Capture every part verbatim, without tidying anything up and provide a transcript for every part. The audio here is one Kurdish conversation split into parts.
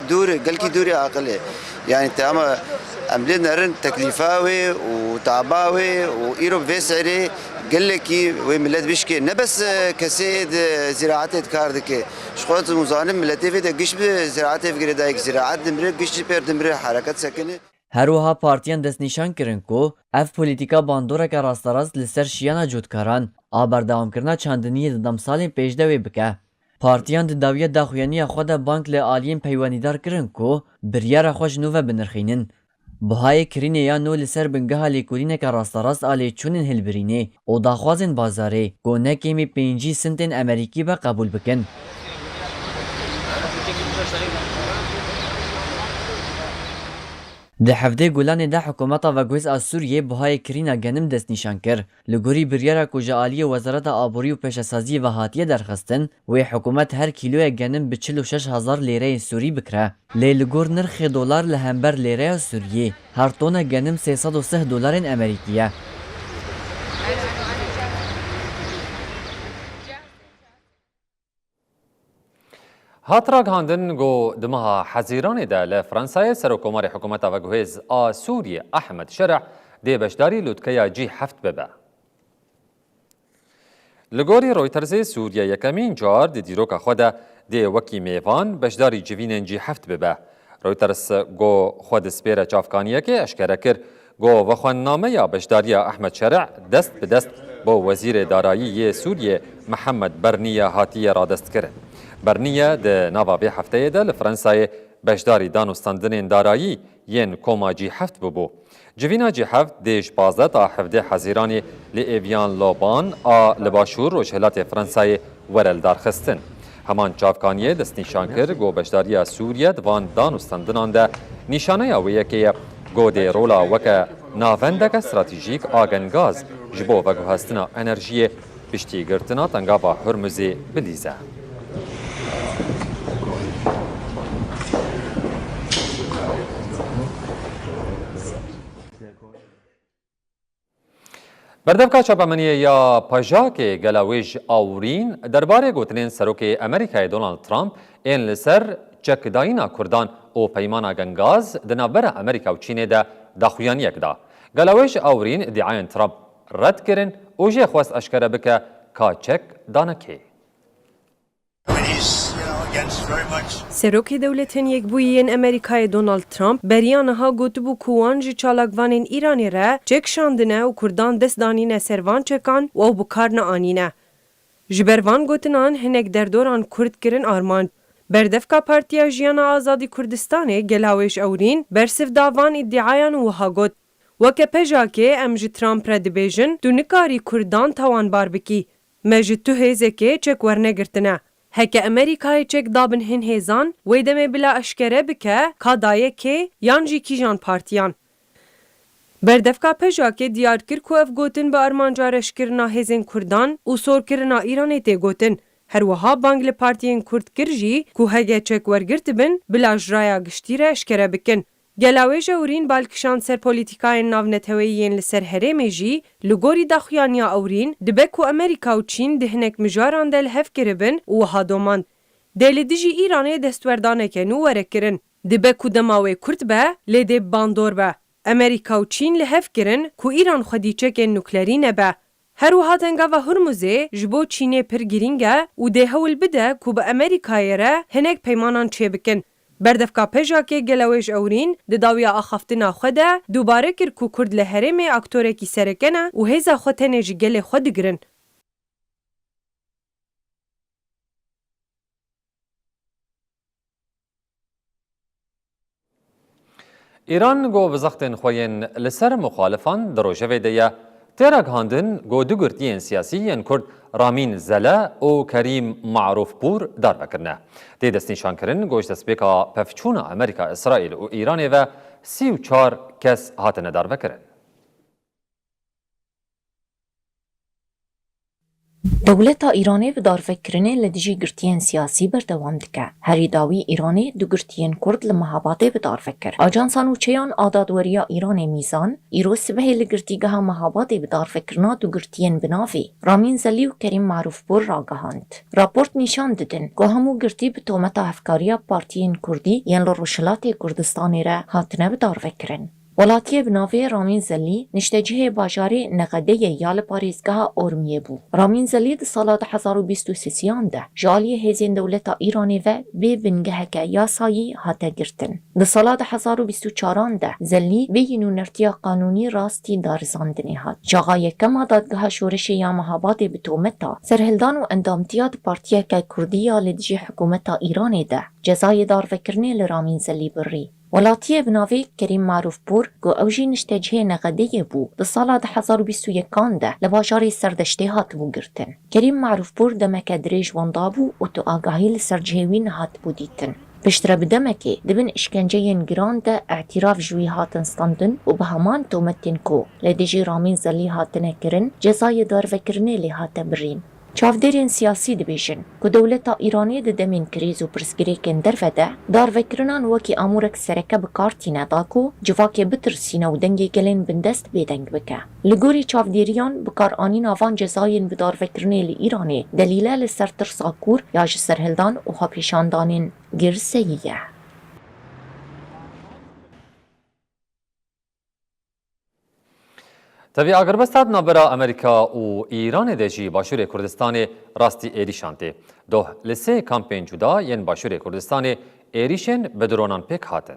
Dûr e, gelkî dûrê aqilê. Yani te ama em lê nerin teklîfa wê û taba wê û îro bi vê serê gelekî wê millet bişkê. Ne bes, e, kesê di ziraetê de kar dike. Ji xwe tu zanim milletê vê de giş bi ziraetê ve girêdayî, ziraet dimire, giş jî pêr dimire, hereket sekine. Her wiha partiyan destnîşan kirin ku ev polîtîka bandoreke rasterast li ser şiyana cotkaran a berdewamkirina çandiniyê di demsalên pêş de wê bike. Partiyan di dawiya daxuyaniya xwe de bang li aliyên peywendîdar kirin ku biryara xwe ji nû ve binirxînin. Bihayê kirînê ya nû li ser bingeha lêkolîneke rasterast a lêçûnên hilbirînê û daxwazên bazarê ku ne kêmî pêncî sintên Amerîkî be qebûl bikin. Di hevdê Gulanê de hikûmeta veguhêz a Sûriyê bihayê kirîna genim destnîşan kir. Li gorî biryara ku ji aliyê Wezareta Aborî û Pêşesaziyê ve hatiye derxistin, wê hikûmet her kîloyek genim bi çil û şeş hezar lêreyên Sûrî bikire. Lê li gor nirxê dolar li hember lêreya Sûriyê, her tona genim sê sed û sih dolarên Amerîkî ye. Hat ragihandin ku di meha Hezîranê de li Fransayê Serokkomarê Hikûmeta Veguhêz a Sûriyê Ehmed Şereh dê beşdarî lûtkeya G heft bibe. Li gorî Reutersê, Sûriye yekemîn car di dîroka xwe de dê wekî mêvan beşdarî civînên G heft bibe. Reuters ku xwe dispêre çavkaniyekê eşkere kir, ku vexwennameya beşdariya Ehmed Şereh dest bi dest bo Wezîrê Darayî yê Sûriyê Mihemed Berniye hatiye radestkirin. Berniye di nava vê hefteyê de li Fransayê beşdarî danûstandinên darayî yên koma G heft bûbû. Civîna G heft dê ji pazdeh ta hevdeh Hezîranê li Evian-le-Bain a li başûr rojhilatê Fransayê were lidarxistin. Heman çavkaniyê destnîşan kir ku beşdariya Sûriye di van danûstandinan de nîşaneya wê yekê ye ku dê rola weke navendeke stratejîk a gengaz ji bo veguhestina enerjiyê piştî girtina Tengava Hurmuzê bilîze. Berdevka çapemeniyê ya Pajake Gelawêj Awrîn derbarê gotinên Serokê Amerîkayê Donald Trump ên li ser çekdayîna Kurdan û peymana gengaz di navbera Amerîka û Çînê de daxuyaniyek da. Gelawêj Awrîn îdiayên Trump red kirin û jê xwest eşkere bike ka çek dane kê. Serokê Dewletên Yekbûyî yên Amerîkayê Donald Trump beriya niha gotibû ku wan ji çalakvanên Îranê re çek şandine û Kurdan dest danîne ser van çekan û ew bi kar neanîne. Ji ber van gotinan hinek derdoran Kurd kirin armanc. Berdevka Partiya Jiyana Azadî Kurdistanê Gelawêj Ewrîn bersiv da van îdiayan û wiha got, Weke P J K em ji Trump re dibêjin, tu nikarî Kurdan tawanbar bikî. Me ji tu hêzekê çek wernegirtine. Heke Amerîkayê çek dabin hin hêzan, wê demê bila eşkere bike ka daye kê yan jî kîjan partiyan. Berdevka P J K diyar kir ku ev gotin bi armanca reşkirina hêzên Kurdan û sorkirina Îranê tê gotin. Her wiha bang li partiyên Kurd kir jî ku heke çek wergirtibin, bila ji raya giştî re eşkere bikin. Gelawêj Ewrîn bal kişand ser polîtîkayên navneteweyî yên li ser herêmê jî, li gorî daxuyaniya Ewrîn, dibe ku Amerîka û Çîn di hinek mijaran de li hev kiribin û wiha domand, Dê li dijî Îranê destwerdaneke nû were kirin. Dibe ku dema wê kurt be, lê dê bi bandor be. Amerîka û Çîn li hev kirin ku Îran xwedî çekên nuklerî nebe. Her wiha Tengava Hurmuzê ji bo Çînê pir girîng e û dê hewl bide ku bi Amerîkayê re hinek peymanan çêbikin. Berdevka P J K Gelawêj Ewrîn di dawiya axaftina xwe de dubare kir ku Kurd li herêmê aktorekî sereke ne û hêza xwe tenê ji gelê xwe digirin. Îran ku bi zextên xwe yên li ser muxalifan di rojevê de ye, tê ragihandin ku du girtiyên siyasî yên Kurd Ramîn Zele û Kerîm Marûfpûr darve kirine. Tê destnîşankirin ku ji destpêka pevçûna Amerîka, Îsraîl û Îranê ve sî û çar kes hatine darvekirin. Dewleta Îranê bi darvekirinê li dijî girtiyên siyasî berdewam dike. Herî dawî Îranê du girtiyên Kurd li Mehabadê bi darve kir. Ajansa nûçeyan a dadweriya Îranê Mîzan, îro sibehê li girtîgeha Mehabadê bi darvekirina du girtiyên bi navê Ramîn Zelî û Kerîm Marûfpûr ragihand. Raport nîşan didin ku hemû girtî bi tometa hevkariya partiyên Kurdî yên li Rojhilatê Kurdistanê re hatine bi darvekirin. Welatiyê bi navê Ramîn Zelî niştecihê bajarê Nexedeyê ya li parêzgeha Ormiyê bû. Ramîn Zelî di sala du hezar û bîst û sêsiyan de ji aliyê hêzên dewleta Îranê ve bê bingeheke yasayî hate girtin. Di sala du hezar û bîst û çaran de Zelî bêyî nûnertiya qanûnî rastî darizandinê hat. Çaxa yekem a dadgeha şoreşê ya Mehabadê bi tometa serhildan û endamtiya di partiyeke kurdî ya li dijî hikûmeta Îranê de cezayê darvekirinê li Ramîn Zelî birî. Welatiyê bi navê Kerîm Marûfpûr, ku ew jî niştecihê Nexedeyê bû, di sala du hezar û bîst û yekan de li bajarê Serdeştê hatibû girtin. Kerîm Marûfpûr demeke dirêj wenda bû û tu agahî li ser cihê wî nehatibû dîtin. Piştre bi demekê di bin îşkenceyên giran de îtiraf ji wî hatin standin û bi heman tometên ku li dijî Ramîn Zelî hatine kirin, cezayê darvekirinê lê hate birîn. Çavdêrên siyasî dibêjin ku dewleta Îranê di demên krîz û pirsgirêkên derve de darvekirinan wekî amûrek sereke bi kar tîne da ku civakê bitirsîne û dengê gelên bindest bêdeng bike. Li gorî çavdêriyan, bikaranîna van cezayên bi darvekirinê li Îranê delîle li ser tirsa kûr ya ji serhildan û xwepêşandanên girseyî ye. Tevî agirbesta di navbera Amerîka û Îranê de jî Başûrê Kurdistanê rastî êrîşan tê. Doh li sê kampên cuda yên Başûrê Kurdistanê êrîşên bi dronan pêk hatin.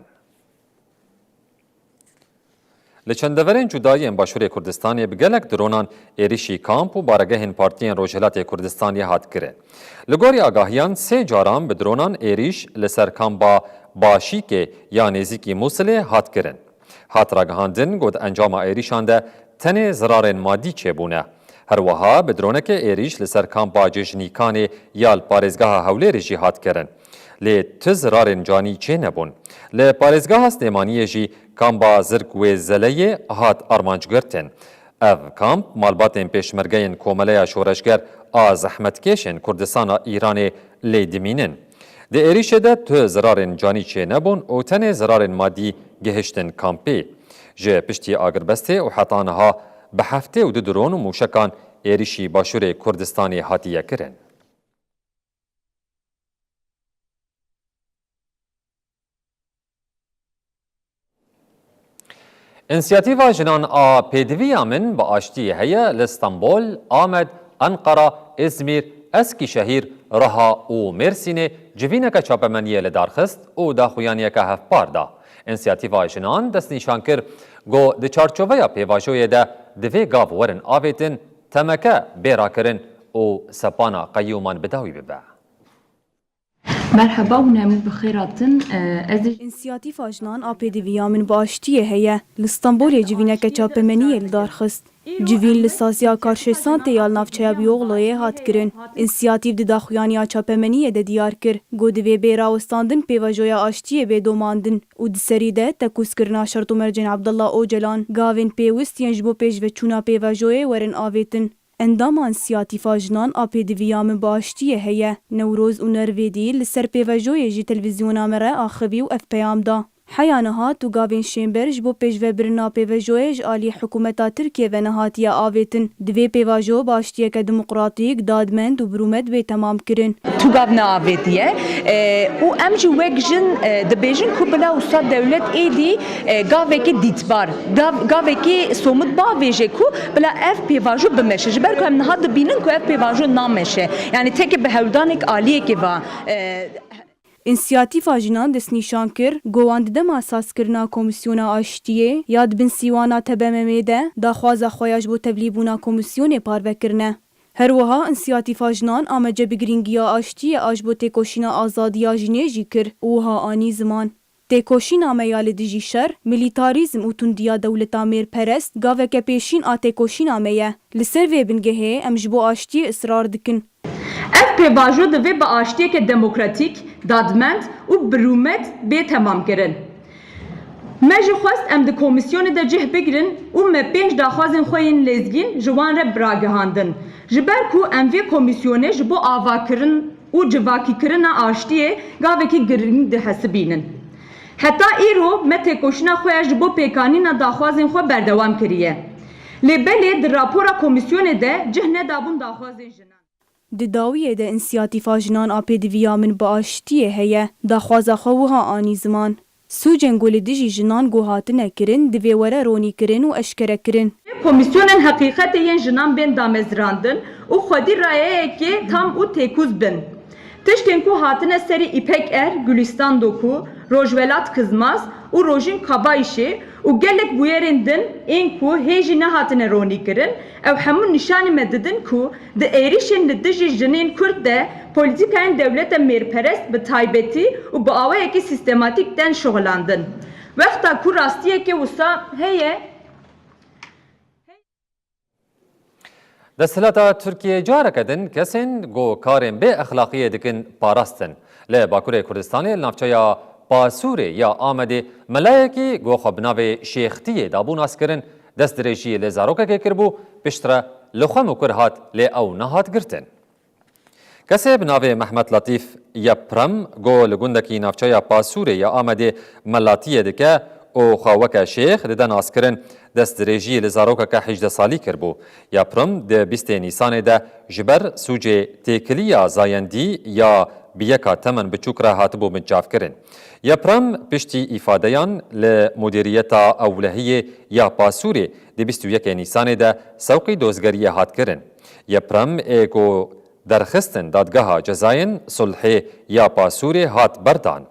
Li çend deverên cuda yên Başûrê Kurdistanê bi gelek dronan êrîşî kamp û baregehên partiyên Rojhilatê Kurdistanê hat kirin. Li gorî agahiyan sê caran bi dronan êrîş li ser kamba Başîkê ya nêzîkî Mûsilê hat kirin. Hat ragihandin ku di encama êrîşan de tenê zirarên madî çêbûne. Her wiha bi dronekê êrîş li ser kampa Cejnîkanê ya li parêzgeha Hewlêrê jî hat kirin. Lê tu zirarên canî çênebûn. Li parêzgeha Silêmaniyê jî kamba Zirk wê Zeleyê hat armanc girtin. Ev kamp malbatên pêşmergeyên Komeleya Şoreşger a Zehmetkêşên Kurdistana Îranê lê dimînin. Di êrîşê de tu zirarên canî çênebûn û tenê zirarên madî gihiştin kampê. Ji piştî agirbestê û heta niha bi heftê û du dron û mûşekan êrîşî Başûrê Kurdistanê hatiye kirin. Însiyatîfa Jinan a Pêdiviya Min bi Aştiyê Heye li Stenbol, Amed, Enqera, Îzmîr, Eskîşehîr, Riha û Mêrsînê civîneke çapemeniyê li dar xist û daxuyaniyeke hevpar da. Însiyatîfa Jinan destnîşan kir, got, di çarçoveya pêvajoyê de divê gav werin avêtin, temeke bê rakirin û sepana qeyûman bi dawî bibe. Merheba hûn hemû bi xêr hatin. Ez ê Însiyatîfa Jinan a Pêdiviya Min bi Aştiyê Heye li Stenbolê civîneke çapemeniyê li dar xist. Civîn li saziya Karşêsan tê ya li navçeya Biyoxloyê hat kirin. Însiyatîf di daxuyaniya çapemeniyê de diyar kir, got divê bê rawestandin pêvajoya aştiyê bê domandin û di serî de tekûzkirina şert û mercên Abdullah Ocalan, gavên pêwist yên ji bo pêşveçûna pêvajoyê werin avêtin. Endama Însiyatîfa Jinan a Pêdiviya Min bi Aştiyê Heye, Newroz Unervêdî li ser pêvajoyê ji televîzyona me re axivî û ev peyam da. Heya niha tu gavên şênber ji bo pêşvebirina pêvajoyê ji alî hikûmeta Tirkiyê ve nehatiye avêtin. Divê pêvajo bi aştiyeke demokratîk, dadmend û birûmet bê temam kirin. Tu gav neavêtiye, e, û em jî wek jin, e, dibêjin ku bila wisa dewlet êdî, e, gavekî dîtbar, gav-, gavekî somut bavêje ku bila ev pêvajo bimeşe. Ji ber ku em niha dibînin ku ev pêvajo nameşe. Yani teke bi hewldanek aliyekê va, e, Însiyatîfa Jinan destnîşan kir, ku wan di dema sazkirina Komîsyona Aştiyê ya di bin sîwana T B M M'ê de daxwaza xwe ya ji bo tevlîbûna komîsyonê parve kirine. Her wiha Însiyatîfa Jinan amece bi girîngiya aştiyê a ji bo têkoşîna azadiya jinê jî kir û wiha anî ziman, Têkoşîna me ya li dijî şer, milîtarîzm û tundiya dewleta mêrperest gaveke pêşîn a têkoşîna me ye. Li ser vê bingehê em ji bo aştiyê israr dikin. Ev pêvajo divê bi aştiyeke demokratîk, dadmend û bi rûmet bê temamkirin. Me jî xwest em di komîsyonê de cih bigrin û me pênc daxwazên xwe yên lezgîn ji wan re ragihandin. Ji ber ku em vê komîsyonê ji bo avakirin û civakîkirina aştiyê gavekî girîng dihesibînin. Heta îro me têkoşîna xwe ya ji bo pêkanîna daxwazên xwe berdewam kiriye. Lê belê di rapora komîsyonê de cih nedabûn daxwazên jinan. Di dawiyê de însiyatîfa jinan a pêdiviya Min bi Aştiyê heye, daxwaza xwe wiha anî ziman: Sûcên ku li dijî jinan ku hatine kirin, divê were ronîkirin û eşkerekirin. Komîsyonên heqîqetê yên jinan bên damezrandin û xwedî rayeyekê tam û têkûz bin. Tiştên ku hatine serî Îpek Er, Gulîstan Doku, Rojwelat Kizmaz û Rojîn Kabayişê û gelek bûyerên din ên ku hê jî nehatine ronîkirin, ew hemû nîşanî me didin ku di êrîşên li dijî jinên Kurd de polîtîkayên dewleta mêrperest bi taybetî û bi awayekî sîstematîk tên şixulandin. Wexta ku rastiyeke wisa heye, Desthilata Tirkiyê careke din kesên ku karên bê exlaqiyê dikin parastin. Li Bakurê Kurdistanê li navçeya Pasûrê ya Amedê melayekî ku xwe bi navê Şêxtiyê dabû naskirin, destdirêjiyê li zarokekê kiribû, piştre li xwe mikur hat, lê ew nehat girtin. Kesê bi navê Mehmet Latîf Yeprem, ku li gundekî navçeya Pasûrê ya Amedê melatiyê dike û xwe weke şêx dide naskirin, destdirêjiyê li zarokeke hejdeh salî kiribû. Yeprem di bîstê Nîsanê de ji ber sûcê têkiliya zayendî ya bi yeka temen biçûk re hatibû binçavkirin. Yeprem piştî îfadeyan li Mudîriyeta Ewlehiyê ya Pasûrê di bîst û yekê Nîsanê de sewqî dozgeriyê hat kirin. Yeprem ê ku derxistin Dadgeha Cezayên Sulhê ya Pasûrê hat berdan.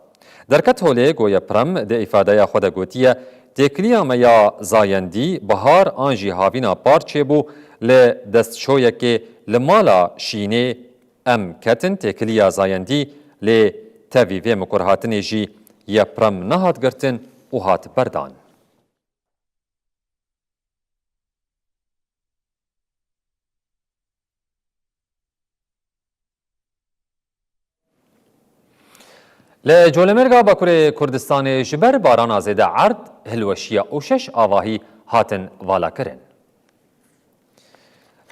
Derket holê ku Yeprem di îfadeya xwe de gotiye, têkiliya me ya zayendî bihar an jî havîna par çêbû, li destşoyekê li mala Şînê em ketin têkiliya zayendî, lê tevî vê mikurhatinê jî Yeprem nehat girtin û hat berdan. Li Colemêrga Bakurê Kurdistanê ji ber barana zêde erd hilweşiya û şeş avahî hatin valakirin.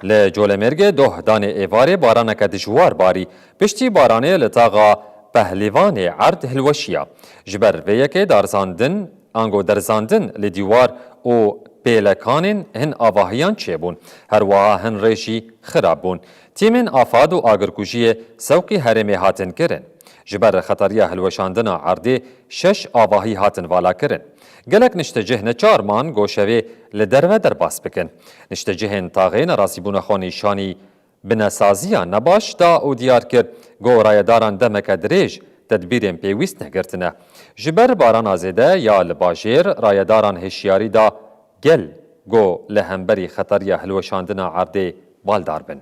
Li Colemêrgê doh danê êvarê baraneke dijwar barî. Piştî baranê li taxa Pehlîvanê erd hilweşiya. Ji ber vê yekê darzandin, ango derzandin li dîwar û pêlekanên hin avahiyan çêbûn. Her wiha hin rê jî xirab bûn. Tîmên afad û agirkujiyê sewqî herêmê hatin kirin. Ji ber xetariya hilweşandina erdê şeş avahî hatin valakirin. Gelek niştecih neçar man ku şevê li derve derbas bikin. Niştecihên taxê nerazîbûna xwe nîşanî binesaziya nebaş da û diyar kir ku rayedaran demeke dirêj tedbîrên pêwîst negirtine. Ji ber barana zêde ya li bajêr, rayedaran hişyarî da gel ku li hemberî xetariya hilweşandina erdê baldar bin.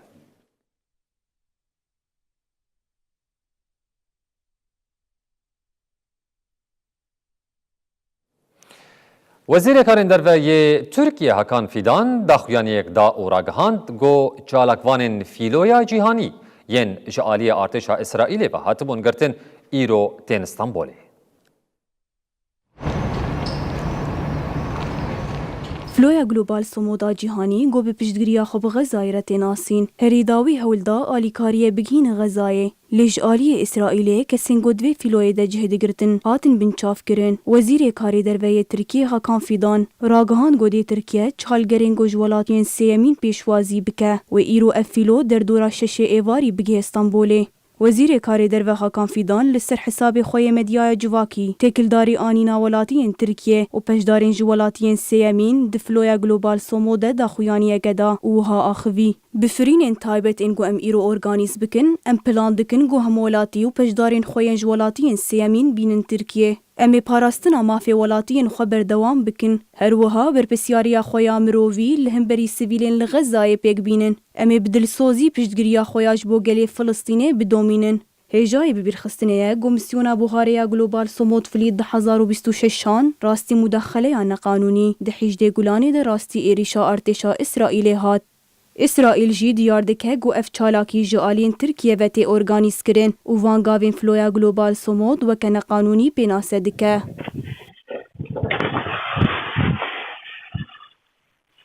Wezîrê Karên Derve yê Tirkiyê Hakan Fîdan daxuyaniyek da û ragihand ku çalakvanên fîloya cîhanî yên ji aliyê artêşa Îsraîlê ve hatibûn girtin, îro tên Stenbolê. Filoya Global Somod a Cîhanî ku bi piştgiriya xwe bi Xezayê re tê nasîn, herî dawî hewl da alîkariyê bigihîne Xezayê. Lê ji aliyê Îsraîlê kesên ku di vê fîloyê de cih digirtin, hatin binçavkirin. Wezîrê Karê Derve yê Tirkiyê Hakan Fîdan ragihand ku dê Tirkiye çalgerên ku ji welatiyên sêyemîn pêşwazî bike. Wê îro ev fîlo derdora şeşê êvarî bigihê Stenbolê. Wezîrê Karê Derve Hakan Fîdan li ser hesabê xwe yê medyaya civakî têkildarî anîna welatiyên Tirkiye û peşdarên ji welatiyên sêyemîn di filoya Global Somo de daxuyaniyeke da û wiha axivî: Bi firînên taybet ên ku em îro organîz bikin, em plan dikin ku hemwelatî û peşdarên xwe yên ji welatiyên sêyemîn bînin Tirkiye. Em ê parastina mafê welatiyên xwe berdewam bikin. Her wiha berpirsyariya xwe ya mirovî li hemberî sivîlên li Xezayê pêk bînin. Em ê bi dilsozî piştgiriya xwe ya ji bo gelê Filistînê bidomînin. Hêjayî bibîrxistinê ye ku misyona buharê ya Global Somod Fleet du hezar û bîst û şeşan rastî mudexeleya neqanûnî di hîjdê Gulanê de rastî êrîşa artêşa Îsraîlê hat. Îsraîl jî diyar dike ku ev çalakî ji aliyên Tirkiye ve tê organîzkirin û van gavên filoya Global Somod weke neqanûnî pênase dike.